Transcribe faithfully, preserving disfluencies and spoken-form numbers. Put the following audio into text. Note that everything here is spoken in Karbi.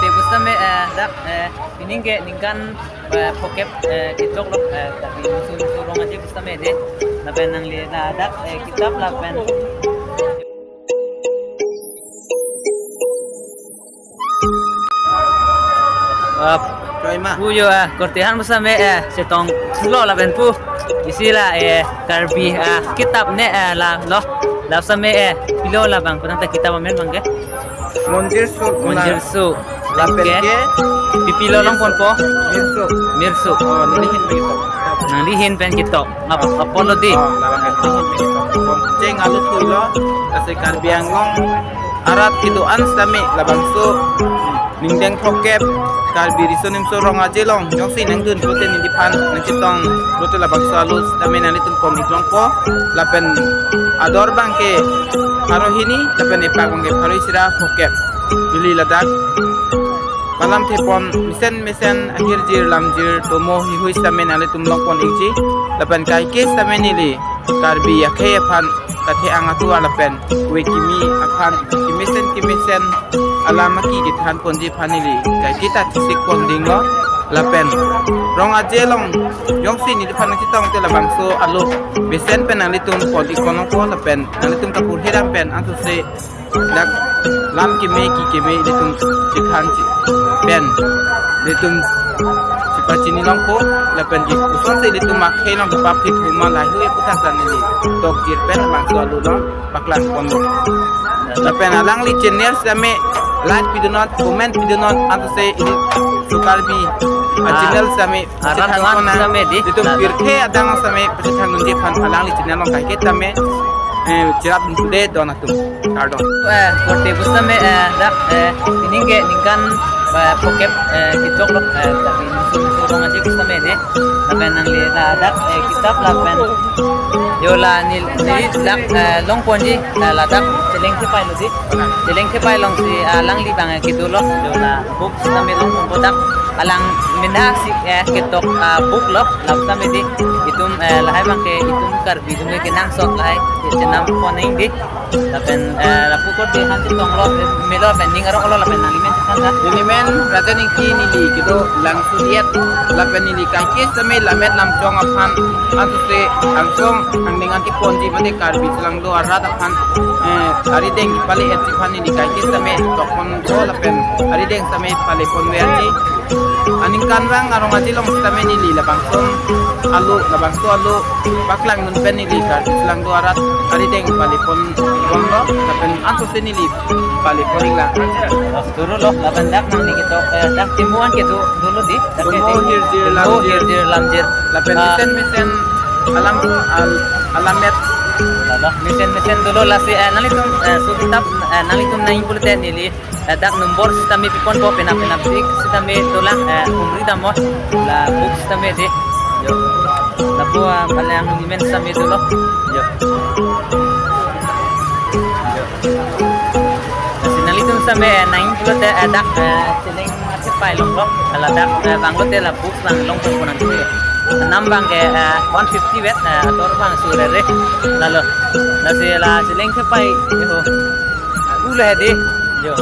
Pusitame, eh, dak, eh, pining ke ningkan, eh, phokep, eh, kechoklo, eh, tapi musu musu rong aje pusitame dei. Lapen nangli ladak, eh, kitap lapen. Ah, Choi ma. Pu jo, ah, korte aphan pusitame, eh, chetong thulo lapen pu. Isi la, eh, Karbi, ah, kitap ne, eh, la, lo. La pusitame, eh, pilo labang, pu nang ta kitap amen abang ke. Monjir Suk. Monjir Suk. Lapen ke? Ke? Pi pilo longponpo? Mir Suk. Mir Suk. Oh, nangli ahin pen ketok. Nangli ahin pen ketok. Ap-, apotlo dei. Oh, labang ahin pen ketok. Cheng alu thuilo. Lasi Karbi Anglong arat kedo-an sitame labangso ningdeng phokep Karbi riso nimso rong aje along jongsi nangdun pute neliphan nangchetong pute labangso alu sitame nanglitum pon-ik longpo. Lapen ador abang ke pharo hini, lapen epak abang ke pharo isi ra phokep. Neli ladak malam thepon mesen mesen ahirjir lamjir tomo hihui sitame nanglitum longpon-ikji. Lapen kaike sitame neli Karbi akhei aphan kathe-ang atovar lapen kove kimi aphan kemesen kemesen alam aki kethanponji aphan neli kaike ta thesik pondinglo. Lapen rong aje along jongsi neliphan nangchetong te labangso alu mesen pen nanglitum pon-ik longpo lapen nanglitum kapurhi ram pen ansose dak lam keme ki keme ilitum chethan che pen ilitum chepachini longpo lapen ji kosonsi ilitum akhei along paphit huma lahei aputhak ta neli tokjir pen labangso alu along paklang ponlo. Lapen alangli channel sitame like pidunnon, comment pidunnon, ansose ili Suk Karbi, ah, channel sitame arat pachethang duhan ponnang, sitame dei. Itum pirthe adang sitame pachethang dunji aphan alangli channel along kaike tame, eh, cherap dunde don atum. Kardom. Eh, korte pusitame, eh, dak, eh, pining ke ningkan, eh, phokep, eh, kechoklo, eh, tapi musu musu rong aje pusitame dei. Lapen nangli ladak, eh, kitap lapen. Jo la neli, neli dak, eh, longponji, eh, ladak Cheleng Thepai lo dei. Cheleng Thepai alongsi, ah, alangli abang, eh, kedolo. Jo la book sitame longponpo dak. Alang mena si, eh, ketok, ah, book lo. La pusitame dei. Itum, eh, lahai abang ke itum Karbi atum ke kenangsot lahai. Chenam pon-ik dei. Lapen, eh, lapu korte aphan chetonglo, eh, melo lapen ning aronglo lapen nangli men chethan ta. Neli men Rajan Ingti, neli kedo Langsudiet, lapen neli kaike sitame lammet lamchong aphan, ansose angsong angdeng an keponji mate Karbi chelangdo arat aphan, eh, arideng kepale-etji aphan neli kaike sitame tokponpo lapen arideng sitame paleponverji. Aningkanvang arong aje along sitame neli labangso alu, labangso alu paklang dun pen neli Karbi chelangdo arat arideng palepon ponlo, lapen ansose neli palepon-iklang. Dolo lo, lapen dak nangli ketok, eh, dak tomo an kedo dolo dei. Dak tomo ke dei. Hirjir, tomo lamjir. Hirjir lamjir. Lapen, ah, mesen mesen alam, al-, alammet. Lo, lo, mesen mesen dolo lasi, eh, nanglitum, eh, sukitap, eh, nanglitum nangji pulote neli eh, dak number sitame piponpo, penap penapdik sitame dolang, eh, humri damnon, la book sitame dei. Jo. Lapu, ah, palang nimen sitame dolo. Jo. Jo. Lasi nanglitum sitame, eh, nangji pulote, eh, dak, eh, Cheleng Thepai along lo. Ladak, eh, vanglote la book lang longponpo nang dei. Nam abang ke, eh, one fifty vet, eh, ador abang surere. Lalo. Lasi la Cheleng Thepai, jo. Pu le dei. Jo.